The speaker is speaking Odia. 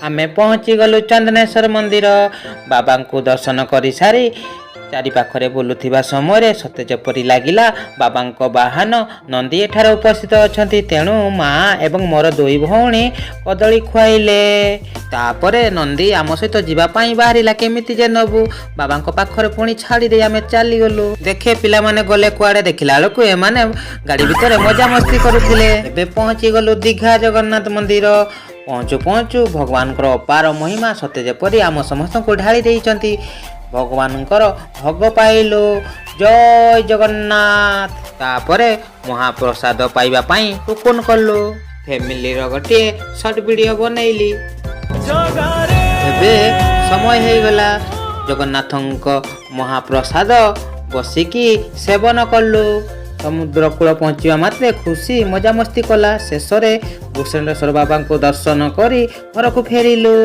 ଆମେ ପହଞ୍ଚିଗଲୁ ଚନ୍ଦନେଶ୍ୱର ମନ୍ଦିର। ବାବାଙ୍କୁ ଦର୍ଶନ କରିସାରି ଚାରିପାଖରେ ବୁଲୁଥିବା ସମୟରେ ସତେ ଯେପରି ଲାଗିଲା ବାବାଙ୍କ ବାହନ ନନ୍ଦୀ ଏଠାରେ ଉପସ୍ଥିତ ଅଛନ୍ତି। ତେଣୁ ମା ଏବଂ ମୋର ଦୁଇ ଭଉଣୀ କଦଳୀ ଖୁଆଇଲେ। ତାପରେ ନନ୍ଦୀ ଆମ ସହିତ ଯିବା ପାଇଁ ବାହାରିଲା। କେମିତି ଯେ ନବୁ, ବାବାଙ୍କ ପାଖରେ ପୁଣି ଛାଡ଼ି ଦେଇ ଆମେ ଚାଲିଗଲୁ। ଦେଖେ ପିଲାମାନେ ଗଲେ କୁଆଡ଼େ, ଦେଖିଲା ବେଳକୁ ଏମାନେ ଗାଡ଼ି ଭିତରେ ମଜାମସ୍ତି କରୁଥିଲେ। ଏବେ ପହଞ୍ଚିଗଲୁ ଦୀଘା ଜଗନ୍ନାଥ ମନ୍ଦିର। ପହଞ୍ଚୁ ପହଞ୍ଚୁ ଭଗବାନଙ୍କର ଅପାର ମହିମା ସତେ ଯେପରି ଆମ ସମସ୍ତଙ୍କୁ ଢାଳି ଦେଇଛନ୍ତି। ଭଗବାନଙ୍କର ଭୋଗ ପାଇଲୁ। ଜୟ ଜଗନ୍ନାଥ। ତାପରେ ମହାପ୍ରସାଦ ପାଇବା ପାଇଁ ଟୋକନ କଲୁ। ଫ୍ୟାମିଲିର ଗୋଟିଏ ସର୍ଟ ଭିଡ଼ିଓ ବନେଇଲି। ଏବେ ସମୟ ହେଇଗଲା, ଜଗନ୍ନାଥଙ୍କ ମହାପ୍ରସାଦ ବସିକି ସେବନ କଲୁ। ସମୁଦ୍ର କୂଳ ପହଞ୍ଚିବା ମାତ୍ରେ ଖୁସି ମଜାମସ୍ତି କଲା। ଶେଷରେ ଭୂଷଣ୍ଡେଶ୍ୱର ବାବାଙ୍କୁ ଦର୍ଶନ କରି ଘରକୁ ଫେରିଲୁ।